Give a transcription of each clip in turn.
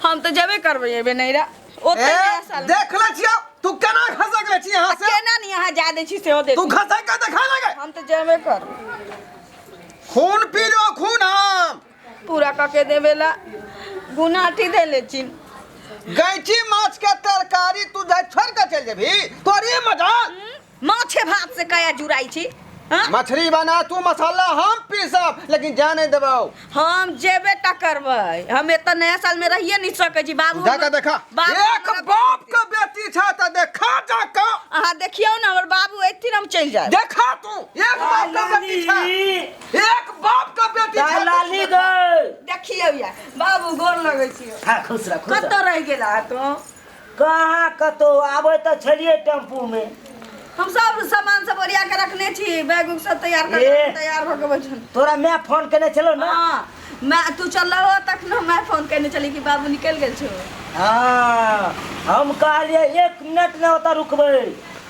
हम तऽ जेबे करबै एबे नैरा ओते ए, नया साल में। देख ले छियौ तू केना खसक ले छी यहाँ आ से केना नहीं अहाँ जा दै छी सेहो तू देखू खसक के देखा लगे हम तऽ जेबे करबै खून पी लो खून हम पूरा कऽ के देबे ला गुनाठी दे ले छी गैची माछ के तरकारी तू जाय छोड़ के चल जेबही तोरी मजा माछे भात से कया जुड़ाई छी हाँ? मछली बना तू मसाला हम पीसब लेकिन जा नहीं देबौ हम जेबे टा करबै हम एतऽ नया साल में रहिए नहीं सकै छी बाबू जाके देखा बाबू एक हमरा- बाप के बेटी छ त देखा जाके अहाँ देखियौ ने हमर बाबू एथिन हम चलि जायब देखा तू एक बाप के बेटी छ एक बाप के बेटी छ लाली गई देखियौ या बाबू गोर लगै छियौ हाँ खुश रह खुश रह कतऽ रहि गेला तू कहाँ कतौ आबै तऽ छलियै टेम्पू में हम सब सामान सब ओरिया के रखने छी बैग उग सब तैयार कर ए। तैयार भऽ के बैठल तोरा मैं फोन केने छलौ ना हाँ मैं तू चल रहो तखन मैं फोन केने चली कि बाबू निकल गेल छौ हाँ हम कहलियै एक मिनट नहि ओतऽ रुकबै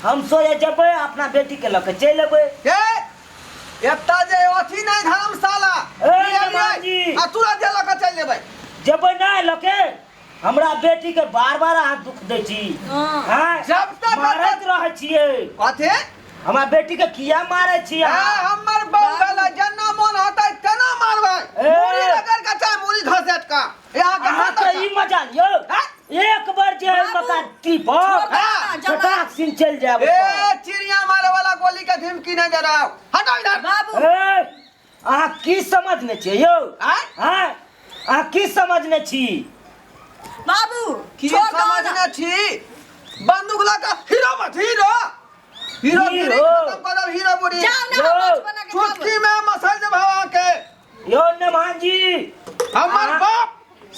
हम सोचे जेबै अपना बेटी के लऽ के चलि अयबै ए एत्ता जे अथी नहीं धर्मशाला ए, बुझलियै? मामाजी। आ तुरंत जे लऽ के चलि जेबै जेबै नहि लऽ के हमरा बेटी के बार बार अहाँ दुख दै छी हाँ। हाँ? जब तक मारैत रहै छियै कथी हमरा बेटी के किया मारै छी ए, अहाँ हमर बहू भेलै जेना मोन होतै तेना मारबै ए। मुड़ी रगड़ के चाहे मुड़ी घसेट के यहाँ के अहाँ के ई मजा लियौ हाँ? एक बार जे है बाबू, मका टीप छोड़ दे ना, जमा- चटाक सिन चलि जायब ए चिड़िया मारे वाला गोली के धमकी नहीं दे रहा हूँ हटो इधर बाबू ए, अहाँ की समझने छियै यौ आँय? आँय? अहाँ की समझने छी बाबू की छोड़ दो ना। समझने छी बंदूक लगा हीरो मत हीरो हीरो गिरी हीरो। खत्म कर दो हीरो बुरी जाओ ना हम यौ, माछ बना के खाबो। चुटकी में मसल दे भवा के यौ नेमान जी हमर अहाँ- बाप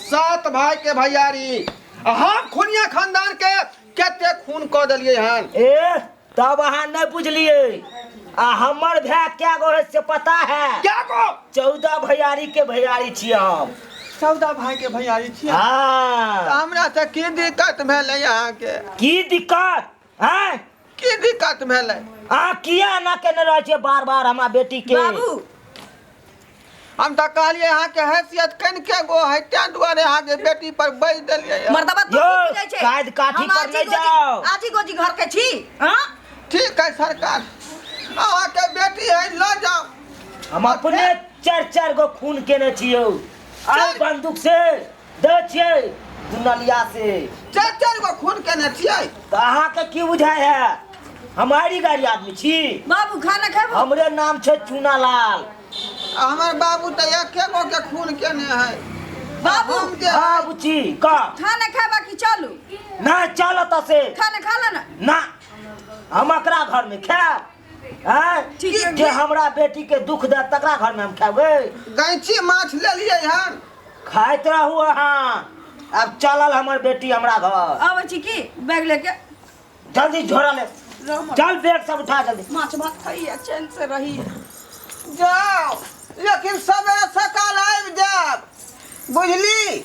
सात भाई के भैयारी आ हम खुनिया खानदान के कते खून कऽ देलियै हन ए तब अहाँ नहि बुझलियै आ हमर भाय क्या गो है से पता है क्या गो 14 भैयारी के भैयारी छियै हम 14 भाई के भैयारी छियै हाँ हमरा से की दिक्कत भेलै अहाँके की दिक्कत हैं की दिक्कत भेलै अहाँ किया एना केने रहै छियै बार बार हमरा बेटी के बाबू हम तऽ कहलियै अहाँके हैसियत कनिके गो है ताहि दुआरे अहाँके बेटी पर बाजि देलियै मर्दबा तू यौ, की बुझै छै काज काठी हम पर आजी नहि गोजी- जाउ। आजी गोजी घर के छी हाँ ठीक है सरकार अहाँके बेटी है लऽ जाउ हम अपने चारि चारि गो खून केने छियौ आइ बंदूक से दै छियै दुनलिया से चारि चारि गो खून केने छियै तऽ अहाँके की बुझाइ है हमारी गाड़ी आदमी छी बाबू खाना खेबो हमरे नाम छै चूना लाल आ हमर बाबू तऽ एके गो के खून केने है बाबू हम जे हाँ बुच्ची का खाना खेबा की चलू ना चल ओतऽ से खाना खा ले ना ना हम एकरा घर में खायब आँय? ठीक है। जे हमरा बेटी के दुख दे तकरा घर में हम खायब गैंची माछ लेलियै हन खाइत रहू अहाँ आब चलल हमर बेटी हमरा घर आबै छी की बैग लेके जल्दी झोरा ले रह चल बैग सब उठा जल्दी माछ भात खाइए चैन से रहिए जाओ लेकिन सवेरे सकाल आबि जायब बुझली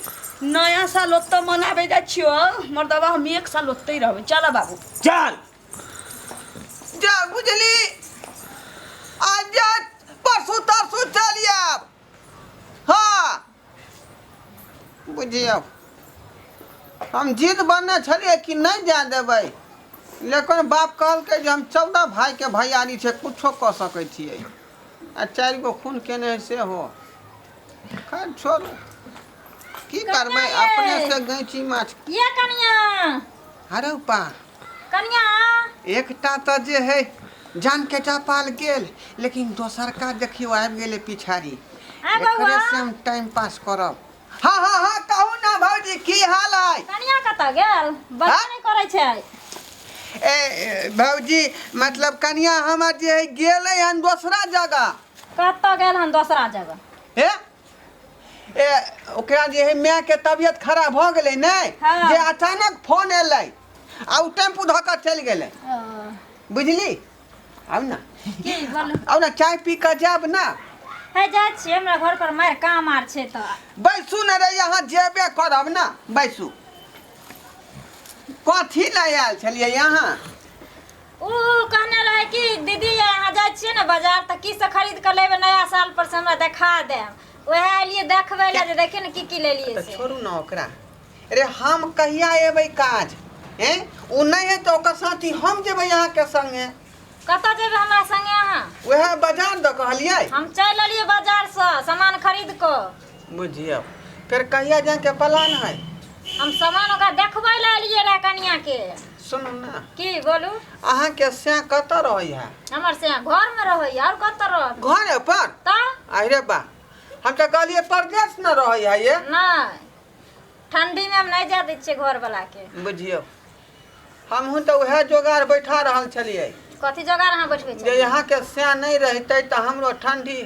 नया साल ओतऽ मनाबै जाइ छियौ मर्दबा हम एक साल ओतहि रहबै चल बाबू चल जा बुझली आ जा परसू तरसू चलि आयब हाँ बुझियौ हम जिद बनने छलियै कि नहि जाय देबै लेकिन बाप कहलकै जे हम 14 भाइके भैयारी छै कुछो कऽ सकै छियै आ चारि गो खून केने है सेहो खैर छोड़ू की करबै कनिया यै। अपने से गैंची माछ ये कनिया अरे पा कनिया एकटा तऽ जे है जान के चापाल गेल लेकिन दोसरका देखियौ आबि गेलै पिछाड़ी आ बौआ। एकरे से हम टाइम पास करब हाँ हाँ हाँ कहू ना भौजी की हाल है कनिया कतऽ गेल बच्चा हाँ? नहि करै छै ए ए, भौजी मतलब कनिया हमर जे है गेलै हन दोसरा जगह कतऽ गेल हन दोसरा जगह ए ए ओकरा जे है माय के तबियत खराब भऽ गेलै नहि हाँ। जे अचानक फोन एलै आ ओ टेम्पू धऽ कऽ चलि गेलै ओ, बुझली आउ ना की बोलू आउ ना चाय पी कऽ जायब ना हे जाइ छियै हमरा घर पर मारि काम आर छै तऽ बैसू ने रे यहाँ जेबे करब ना बैसू कथी लए आयल छलियै यहाँ ओ कहने रहे कि दीदी अहाँ जाइ छियै ने बाजार तऽ की सब खरीद कऽ लेबै नया साल पर से हमरा देखा देब वएह एलियै देखबै लए जे देखियौ ने की की लेलियै तऽ से छोड़ू ने ओकरा अरे हम कहिया एबै काज हैं ओ नहि है तऽ ओकर साथी हम जेबै अहाँके संगे। कतऽ जेबै हमरा संगे अहाँ? वएह बाजार दऽ कहलियै। हम चलि एलियै बाजारसँ सामान खरीद कऽ। बुझियौ फेर कहिया जाइके प्लान है? हम सामान ओकरा देखबै लए एलियै रहए कनियाके। सुनू ने। की बोलू? अहाँके सैं कतऽ रहै है? हमर से घरमे रहैया आओर कतऽ रहत? घरे पर? तऽ अरे बा हम तऽ कहलियै परदेश न रहै है ये। नहि ठंडी में हम नहीं जा दै छियै घर वाला के। बुझियौ हमहूँ तऽ उएह जोगाड़ बैठा रहल छलियै। कथी जोगाड़ अहाँ बैठबै जे छियै? यहाँके सैं नहि रहितै तऽ हमरो ठंडी